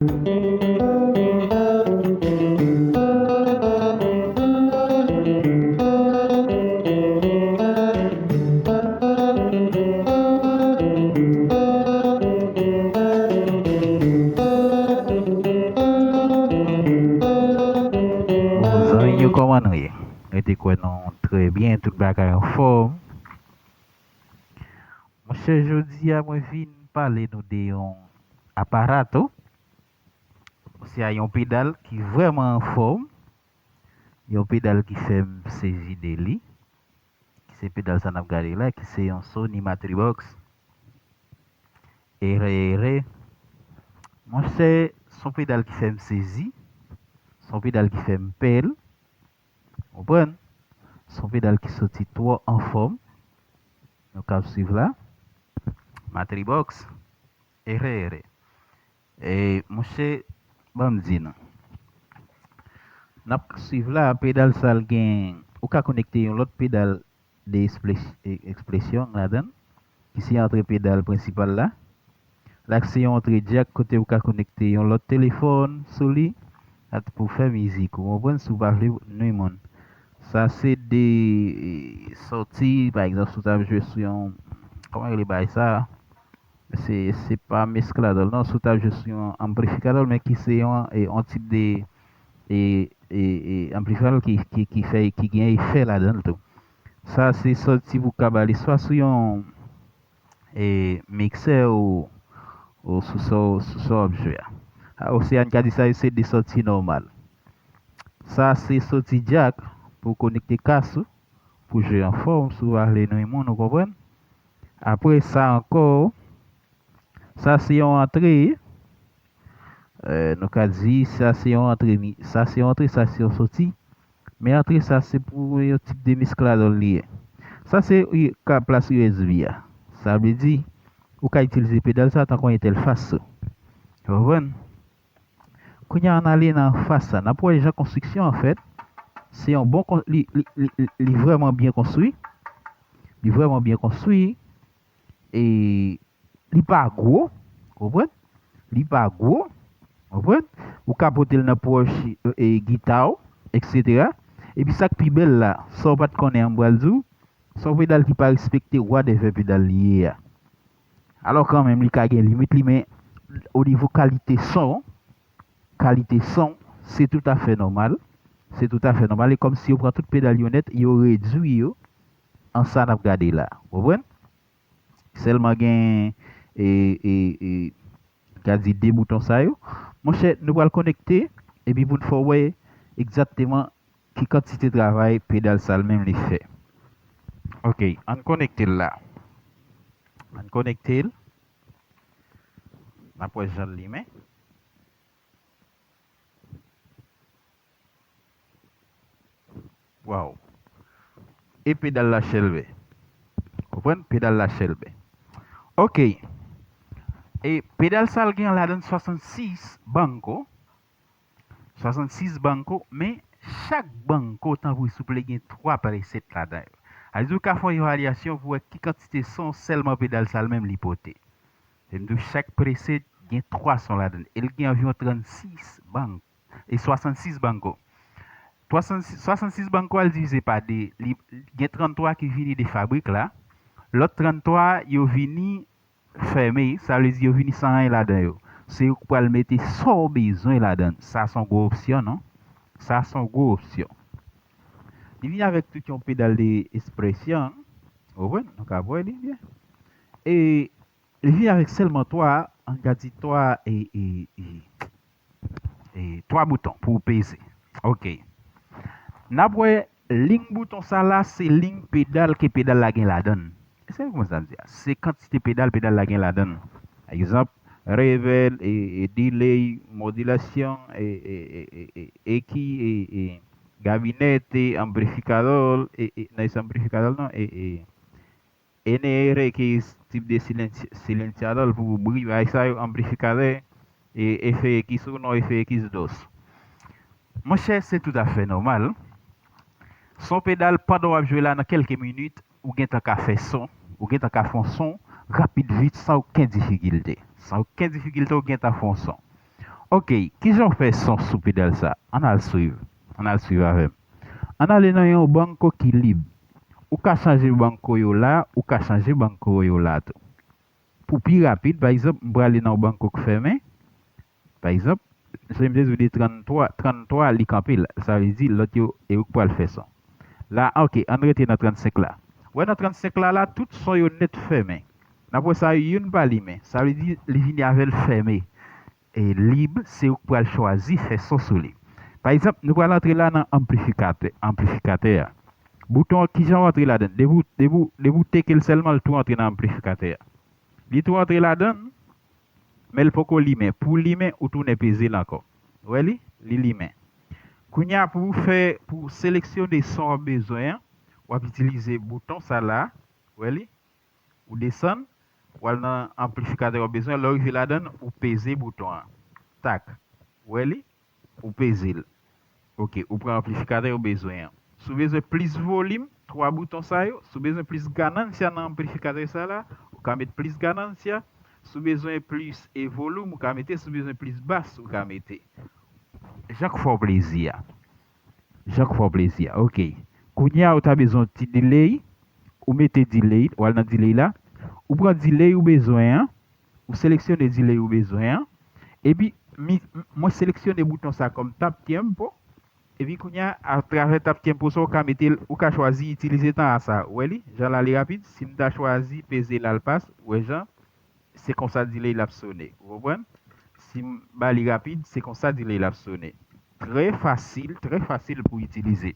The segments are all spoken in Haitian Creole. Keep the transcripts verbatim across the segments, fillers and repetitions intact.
Zanmi yo, kòman nou ye? Mwen te kwè nou trè byen, tout bagay anfòm. Monchè, jodi a mwen vin pale nou de yon aparato. Se a yon pedal ki vrèman anfòm. Yon pedal ki fè m sezi de li. Ki se pedal sa n ap gade la, ki se yon Sony Matribox. Ere, ere. Monchè, se yon pedal ki fè m sezi. Se yon pedal ki fè m pè l. Konprann? Se yon pedal ki soti twò anfòm. Nou k ap swiv la. Matribox. Ere, ere. E, monchè, ban m di nou. N ap swiv la, pedal sa l gen, ou ka konekte yon lòt pedal de ekspresyon ladan l, ki se antre pedal prensipal la. La se yon antre jack kote ou ka konekte yon lòt telefòn sou li, pou fè mizik, ou konprann, si w pa vle nwi moun. Sa se de, e, sòti, pa egzanp, si w ta jwe sou yon, kòman yo rele bagay sa? Se, se pa meskladòl, non, si w ta jwe sou yon anplifikadòl, men ki se yon, e, yon tip de, e, e, e, anplifikadòl ki, ki, ki fè, ki gen efè ladan l tou. Sa se sòti pou w ka ba li swa sou yon, e, miksè ou, ou sou sa w, sou sa w ap jwe a. A, oswa n ka di sa yo se de sòti nòmal. Sa se sòti jack pou w konekte kas ou, pou jwe anfòm, si w pa vle nwi moun, ou konprann? Apre sa ankò, sa se yon antre, e, nou ka di, sa se yon antre, mi- sa se yon antre, sa se yon sòti. Men antre sa se pou yon tip de meskladòl li ye. Sa se u- ka- plas U S B a. Sa vle di, ou ka itilize pedal sa tankou yon entèfas. Ou konprann? Kounye a, ann ale nan fas sa. N ap wè jan konstriksyon an fèt. Se yon bon kon- li, li, li, li, li vrèman byen konstwi. Li vrèman byen konstwi. E li pa gwo, konprann? Li pa gwo, konprann? Ou ka pote l nan pòch, e, e, gita w, etsetera. Epi sa k pi bèl la, sa w pa t konnen an, m pral di w, se yon pedal ki pa respekte whatever pedal li ye a. Alò kanmenm, li ka gen limit li, men o nivo kalite son, kalite son, se toutafè nòmal. Se toutafè nòmal. E kòmsi yo pran tout pedal yo nèt, yo redui yo an sa n ap gade la. Ou konprann? Sèlman gen, e, e, e, ka di de bouton sa yo. Monchè, nou pral konekte, epi pou n fè w wè egzakteman ki kantite travay pedal sa l menm li fè. Ok, ann konekte l la. Ann konekte l. N ap wè jan l limen. Waw. E pedal la chèlbè. Konprann? Pedal la chèlbè. Ok. E pedal sa l gen ladan l swasannsis banko. Swasannsis banko, men chak banko, tanpri souple, gen twa preset ladan yo. Sa vle di ou ka fè yon evalyasyon pou wè ki kantite son sèlman pedal sa l menm li pote. Se m di w chak preset gen twa son ladan l. E l gen anviwon trannsis banko. E swasannsis banko. Swasannsis, swasannsis banko a l divize pa de. Li gen tranntwa ki vini de fabrik la. Lòt tranntwa yo vini fèmen, sa vle di yo vini san anyen ladan yo. Se yo k pral mete sa w bezwen ladan l. Sa se yon gwo opsyon, non? Sa se yon gwo opsyon. Li vini avèk tout yon pedal de ekspresyon. Ou konprann? Nou ka wè li byen. E li vini avèk sèlman twa, ann ka di twa, e, e, e, e, twa bouton pou w peze. Ok. N ap wè liy bouton sa la, se liy pedal ke pedal la gen ladan l. Èske w konprann sa m di a? Se kantite pedal pedal la gen ladan l. Pa egzanp, reverb, e, e, delay, modilasyon, e, e, e, e, e, eki, e, e, gabinete, anplifikadò, e, e, nan anplifikadò non, e, e, Enere ki tip de silensyadò pou bri, bagay sa yo, anplifikatè, e efè ekis ou non efè ekis dos. Monchè, se toutafè nòmal. Se yon pedal, pandan w ap jwe la, nan kèlke minit, ou gentan ka fè son, ou gentan ka fè yon son rapid vit, san okenn difikilte. San okenn difikilte, ou gentan fè yon son. Ok, kijan w fè son sou pedal sa? Ann al swiv. Ann al swiv avè m. Ann ale nan yon banko ki lib. Ou ka chanje banko yo la, ou ka chanje banko yo la tou. Pou pi rapid, pa egzanp, m prale nan yon banko k fèmen. Pa egzanp, James Lee de tranntwa, tranntwa li kanpe la. Sa vle di lòt yo e ou k pral fè son. La, ok, ann rete nan trannsenk la. Wè nan trannsenk la, la, tout son yo nèt fèmen. N ap wè sa yo youn pa limen. Sa vle di li vini avè l fèmen. E lib, se ou k pral chwazi fè son sou li. Pa egzanp, nou pral antre la nan anplifikatè, anplifikatè a. Bouton an, kijan w antre ladan l? Depi w, depi w, depi w teke l sèlman, l tou antre nan anplifikatè a. Li tou antre ladan l, men l poko limen. Pou limen, ou tounen peze l ankò. Ou wè li? Li limen. Kounye a, pou w fè, pou w seleksyone son w ap bezwen an, w ap itilize bouton sa la. Ou wè li? Ou desann, w al nan anplifikatè w ap bezwen. Lè w rive ladan l, ou peze bouton an. Tak. Ou wè li? Ou peze l. Ok, ou pran anplifikatè ou bezwen an. Si w bezwen plis volim, twa bouton sa yo. Si w bezwen plis ganancia nan anplifikatè sa la, ou ka met plis ganancia. Si w bezwen plis e volim, ou ka mete. Si w bezwen plis bas, ou ka mete. Jan k fè w plezi a. Jan k fè w plezi a. Ok. Kounye a, ou ta bezwen yon ti delay. Ou mete delay, ou al nan delay la. Ou pran delay ou bezwen an. Ou seleksyone delay ou bezwen an. Epi, mi, mwen seleksyone bouton sa kòm tap tempo. Epi kounye a, atravè tap tempo sa, ou ka mete l, ou ka chwazi itilize tan a sa. Ou wè li? Jan l ale rapid. Si m ta chwazi peze l al pas, ou wè jan, se konsa delay l ap sone. Ou konprann? Si m ba li rapid, se konsa delay l ap sone. Trè fasil, trè fasil pou itilize.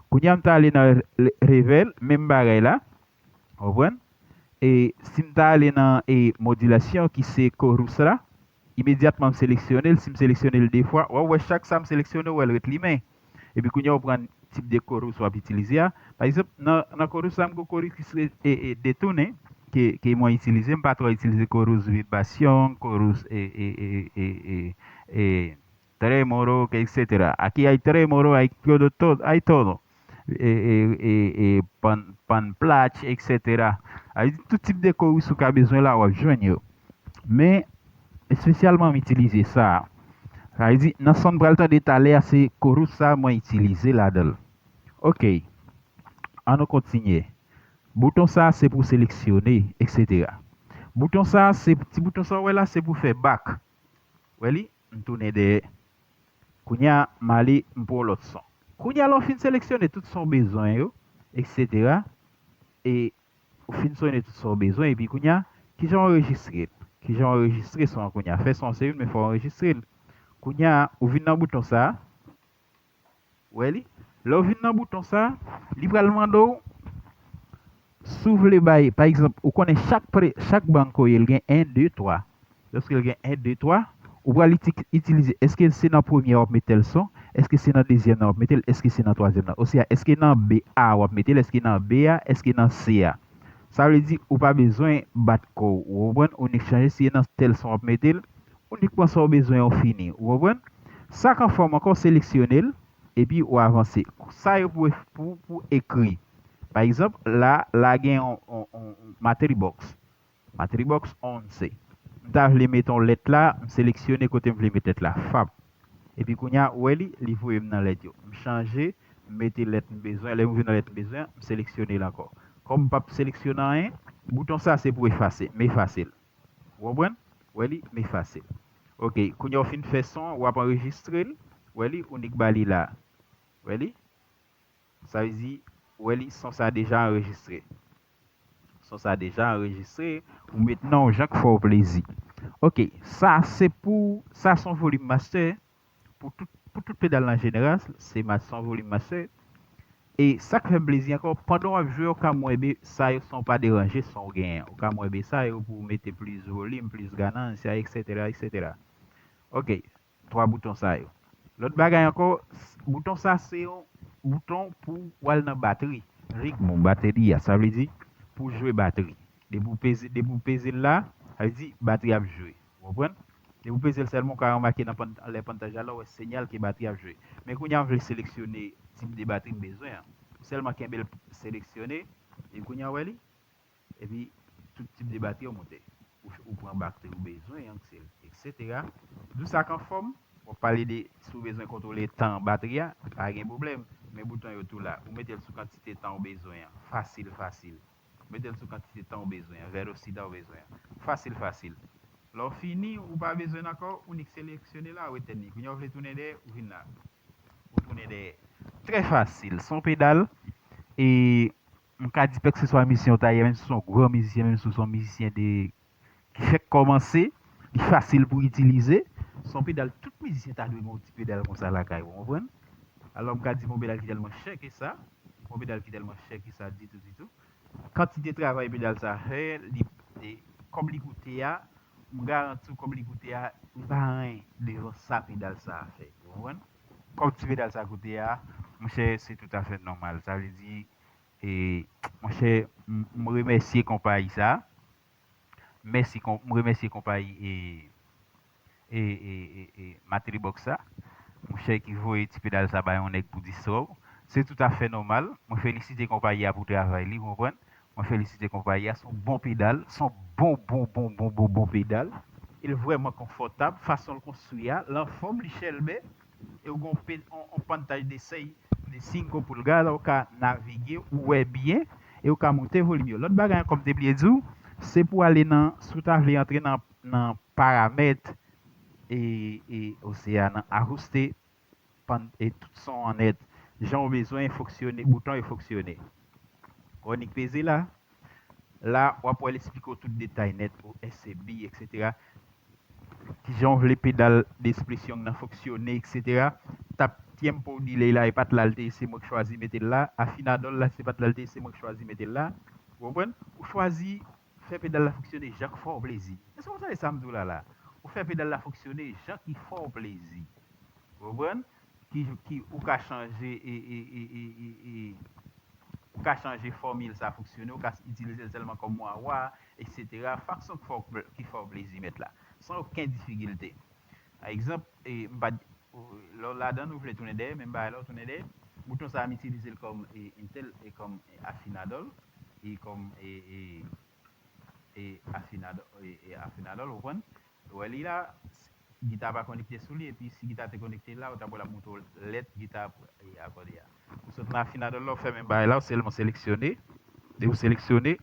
Kounye a, m ta ale nan re-, revel, menm bagay la. Ou konprann? E si m ta ale nan, e, modilasyon ki se chorus la, imedyatman m seleksyone l. Si m seleksyone l de fwa, w ap wè chak sa m seleksyone, w wè l ret limen. Epi kounye a, ou pran tip de chorus w ap itilize a. Pa egzanp, nan, nan chorus la, m gen chorus ki se, e, e, detounen, ke, ke mwen itilize. M pa twò itilize chorus vibration, chorus, e, e, e, e, e, e, tremolo, etsetera. Aquí hay tremolo, hay todo, todo, hay todo. E, e, e, e, pan, pan plach, etsetera. Sa vle di tout tip de chorus ou ka bezwen la, w ap jwenn yo. Men, espesyalman, m itilize sa a. Sa vle di, nan son n pral tande talè a, se chorus sa mwen itilize ladan l. Ok. Ann nou kontinye. Bouton sa, se pou seleksyone, etsetera. Bouton sa, se, ti bouton sa w wè la, se pou fè back. Wè li? M tounen dèyè. Kounye a, m ale, m pran yon lòt son. Kounye a, lè w fin seleksyone tout son w bezwen yo, etsetera, e ou fin sone tout sa w bezwen, epi kounye a, kijan w anrejistre l? Kijan w anrejistre son an kounye a? Fè son an se youn, men fò w anrejistre l. Kounye a, ou vin nan bouton sa a, ou wè li? Lè w vin nan bouton sa a, li pral mande w si w vle bay, pa egzanp, ou konnen chak pre, chak banko yo, l gen en, de, twa. Lòske l gen en, de, twa, ou pral iti-, itilize, èske se nan premye a w ap met tèl son? Èske se nan dezyèm nan w ap mete l? Èske se nan twazyèm nan? Oswa, èske nan B A w ap mete l? Èske nan B A? Èske nan C A? Sa vle di, ou pa bezwen bat kò w, ou konprann? Ou nik chanje, si se nan tèl son w ap mete l, ou nik pran sa w bezwen, ou fini, ou konprann? Sa k anfòm ankò, seleksyone l, epi ou avanse. Sa yo pou, pou, pou ekri. Pa egzanp, la, la gen yon, yon, yon, yon Matribox. Matribox onse. M ta vle met yon lèt la, m seleksyone kote m vle met lèt la. Fap. Epi kounye a, ou wè li, li voye m nan lèt yo. M chanje, m mete lèt m bezwen. Lè m vin nan lèt m bezwen, m seleksyone l ankò. Kòm m p ap seleksyone anyen, bouton sa se pou efase. M efase l. Ou konprann? Ou wè li, m efase l. Ok, kounye a w fin fè son an, w ap anrejistre l. Ou wè li, ou nik ba li la. Ou wè li? Sa vle di, ou wè li, son sa deja anrejistre. Son sa deja anrejistre, ou met non w jan k fè w plezi. Ok, sa se pou, sa se yon volim master. Pou tout, pou tout pedal an jeneral, se ma-, se yon volim master. E sa k fè m plezi ankò, pandan w ap jwe, ou ka mwen be sa yo san w pa deranje son w genyen. Ou ka mwen be sa yo pou w mete plis volim, plis ganancia, etsetera, etsetera. Ok, twa bouton sa yo. Lòt bagay ankò, s-, bouton sa se yon bouton pou w al nan batri. Ritmo, bateri a, sa vle di pou jwe batri. Depi w peze, depi w peze l la, sa vle di batri ap jwe. Ou konprann? Depi w peze l sèlman, ou ka remake nan pan-, anlè pantaj la, ou wè siyal ke batri ap jwe. Men kounye a, m vle seleksyone tip de batri m bezwen an. Ou sèlman kenbe l seleksyone, e kounye a, ou wè li? Epi, tout tip de batri yo monte. ou, ou pran batri ou bezwen an, eksetera. Dous ak anfòm, w ap pale de si w bezwen kontwole tan batri a, pa gen pwoblèm. Men bouton yo tou la. Ou mete l sou kantite tan ou bezwen an. Fasil, fasil. Ou mete l sou kantite tan ou bezwen an, velosite ou bezwen an. Fasil, fasil. Lè w fini, ou pa bezwen l ankò, ou nik seleksyone la, ou etèn li. Kounye a w vle tounen dèyè, ou vin la. Ou tounen dèyè. Trè fasil. Se yon pedal. E m ka di kèlkeswa mizisyen w ta ye, menm si w se yon gran mizisyen, menm si w se yon mizisyen de, ki fèk kòmanse, li fasil pou itilize. Se yon pedal, tout mizisyen ta dwe gen yon ti pedal konsa lakay, ou konprann? Alò, m ka di yon pedal ki tèlman chè ke sa, yon pedal ki tèlman chè ke sa ditou, ditou. Kantite travay pedal sa fè, li, e, kòb li koute a, m garanti w kòb li koute a, li pa anyen devan sa pedal sa fè, ou konprann? Kòb ti pedal sa koute a, monchè, se toutafè nòmal. Sa vle di, e, monchè, m, m remèsye konpayi sa. Mèsi, kon- m remèsye konpayi e, e, e, e, e Matribox sa. Monchè ki voye ti pedal sa bay yon nèg pou distrè w. Se toutafè nòmal. Mwen felisite konpayi a pou travay li, ou konprann? Mwen felisite konpayi a. Se yon bon pedal. Se yon bon, bon, bon, bon, bon, bon pedal. E l vrèman konfòtab. Fason l konstwi a, l anfòm, li chèlbè. E w gen yon pe- yon, yon pantaj de sèy de senk poulga, la w ka navige, ou wè byen, e w ka monte volim yo. Lòt bagay ankò m te bliye di w, se pou ale nan, si w ta vle antre nan, nan paramèt e, e osea nan ajuste, pan, e tout son an nèt, jan w bezwen fonksyone, bouton yo fonksyone. Ou nik peze la, la w ap wè l esplike w tout detay nèt, ou S C B, eksetera. Kijan w vle pedal despresyon nan fonksyone, eksetera. Tap tempo delay la, e pa t la l te ye, se mwen k chwazi mete l la. Afinadòl la, se pa t la l te ye, se mwen k chwazi mete l la. Ou konprann? Ou chwazi fè pedal la fonksyone jan k fè w plezi. Èske w tande sa m di w la la? Ou fè pedal la fonksyone jan ki fè w plezi. Ou konprann? Ki, ki ou ka chanje e, e, e, e, e, e, ou ka chanje fòmil sa fonksyone, ou ka itilize l sèlman kòm wah-wah, eksetera. Fason k fè w pl- ki fè w plezi mèt la, san okenn difikilte. Pa egzanp, e, m pa, lè w ladan, ou vle tounen dèyè, menm bagay la, w tounen dèyè. Bouton sa a, m itilize l kòm e, entèl, e kòm e, afinadòl, e kòm e, e, e afinadò, e, e afinadòl, ou konprann? Ou wè li la, gita pa konekte sou li, epi si gita te konekte la, ou t ap wè l ap montre w lèt gita ap e, akòde a. Ou sot nan afinadòl la, ou fè menm bagay la, ou sèlman seleksyone. Depi ou seleksyone,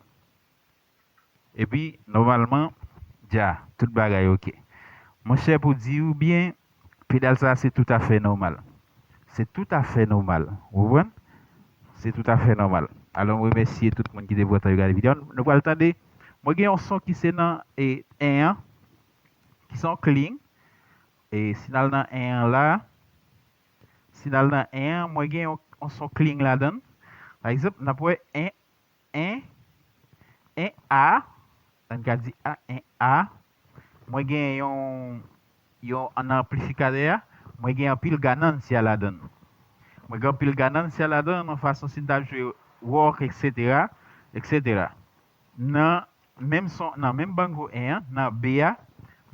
epi nòmalman, dja, tout bagay oke. Monchè, pou di w byen, pedal sa se toutafè nòmal. Se toutafè nòmal. Ou konprann? Se toutafè nòmal. Alò, m remèsye tout moun ki te pran tan yo gade videyo a. Nou pral tande, mwen gen yon son ki se nan e, en an, ki se yon clean. E si n al nan en an la, si n al nan en an, mwen gen yon, yon son clean ladan l. Pa egzanp, n ap wè en, en, en A, ann ka di A, en A. Mwen gen yon, yon, nan anplifikatè a, mwen gen anpil ganancia ladan l. Mwen gen anpil ganancia ladan l, nan fason si n t ap jwe rock, eksetera, eksetera. Nan menm son, nan menm bango en an, nan B a,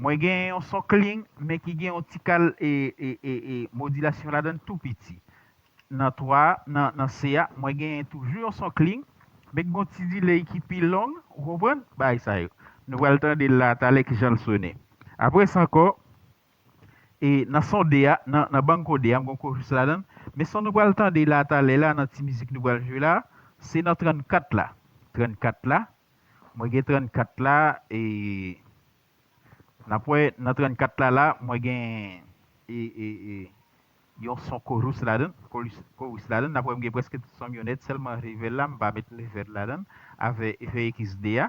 mwen gen yon son clean, men ki gen yon ti kal e, e, e, e modilasyon ladan l tou piti. Nan twa, nan, nan C a, mwen gen toujou yon son clean, men ki gen yon ti delay ki pi long, ou konprann? Bagay sa yo. Nou pral tande l la talè kijan l sone. Apre sa ankò, e nan son D a, nan, nan bango D a, m gen yon chorus ladan l. Men son nou pral tande la talè la, nan ti mizik nou pral jwe la, se nan trannkat la. Trannkat la, mwen gen trannkat la, e n ap wè nan trannkat la, la, mwen gen e, e, e, yon son chorus ladan l, chorus, chorus ladan l, n ap wè m gen prèske tout son m yo nèt, sèlman reverb la, m pa met reverb ladan l, avè efè X D a,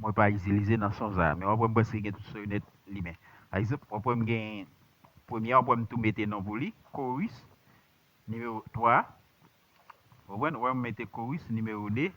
mwen pa itilize nan son sa, men w ap wè m prèske gen tout son yo nèt limen. Pa egzanp, w ap wè m gen premye a, w ap wè m tou mete non pou li, chorus, nimewo twa, ou konprann, w ap mete chorus, nimewo de,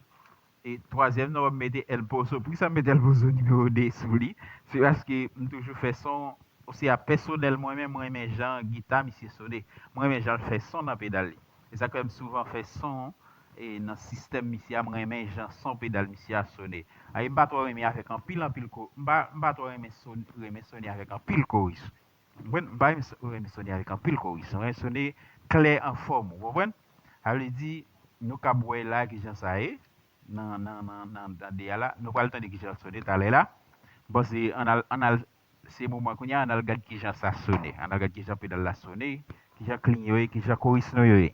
e twazyèm nan, w ap mete El Pozo. Poukisa m mete El Pozo nimewo de sou li? Se paske m toujou fè son, osea pèsonèl mwen menm, mwen renmen jan gita misye sone. Mwen renmen jan l fè son nan pedal li. E sa k fè m souvan fè son e nan sistèm misye a, mwen renmen jan son pedal misye a sone. Ayi, m pa twò renmen avèk anpil, anpil ko-, m pa, m pa twò renmen son, renmen sone avèk anpil chorus. Mwen, m pa renmen so-, renmen sone avèk anpil chorus. Mwen renmen sone klè an fòm, ou konprann? Sa vle di, nou kab wè la kijan sa ye, nan, nan, nan, nan, nan de a la. Nou pral tande kijan l sone talè la. M panse ann al, ann al, se moman kounye a, ann al gad kijan sa sone. Ann al gad kijan pedal la sone, kijan clean yo ye, kijan koris nou yo ye.